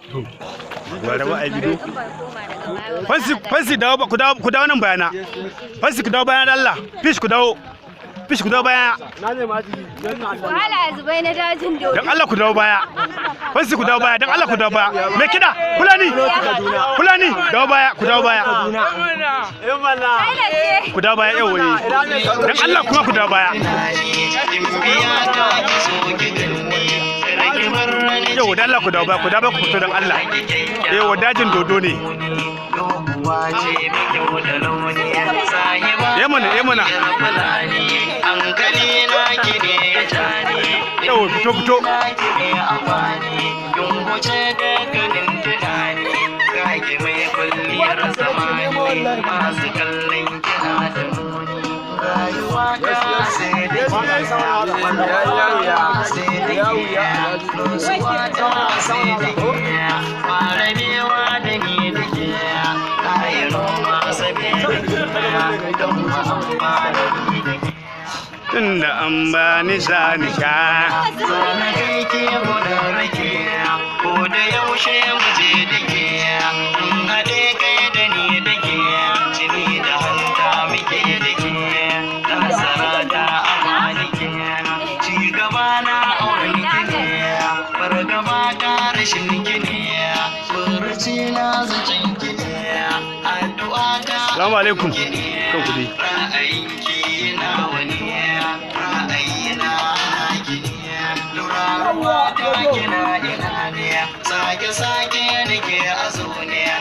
Gwara ba a bidiyo. Fansi, fansi, dawo, ku dawo, ku dawo nan bayana. Fansi, ku dawo bayana da Allah. Fish, ku dawo. Fish, ku dawo baya. Wahala zubai na dajin dodo. Dan Allah ku dawo baya. Fansi, ku dawo baya, dan Allah ku dawo baya. Me kida? Fulani. Fulani, dawo baya, ku dawo baya. Aina ce. Ku dawo baya yau eh. Dan Allah kuma ku dawo baya. Biya ta ki so ki ganni. Rigimar Yau dan Allah ku dawo baya, ku dawo baya, ku fito dan Allah. Yau dajin dodo ne. Doguwa ce mai kyau da launi. Sahiba. Eh mana, eh mana. Fulani. Hankali na ki ne ya jani. Yau fito, fito. Na ki ne amfani. Kin wuce dukkanin tunani. Ga mai kwalliyar zamani. Masu kallon kina da muni. Rayuwa ta sai da ke. Sai da ke. Nutsuwa ta sai da ke. Farabewa da ni da ke. Kayan noma sabi da ke. Don mu amfana ni da ke. Tunda an bani sani sha. Zana kai ke gudun rake, ko da yaushe mu je da ke, in haɗe kai da ni da ke, jini da hanta muke da ke, nasara ta amani ke, ci gaba na auren ki ne, fargaba ta rashin ki ne, furuci na zucin ki ne, addu'a ta Salamu alaikum. ki ne, Kan ku dai. Ra'ayinki na wani, ra'ayina na ki ne, lura ruwa ta kina ina ne, sake sake.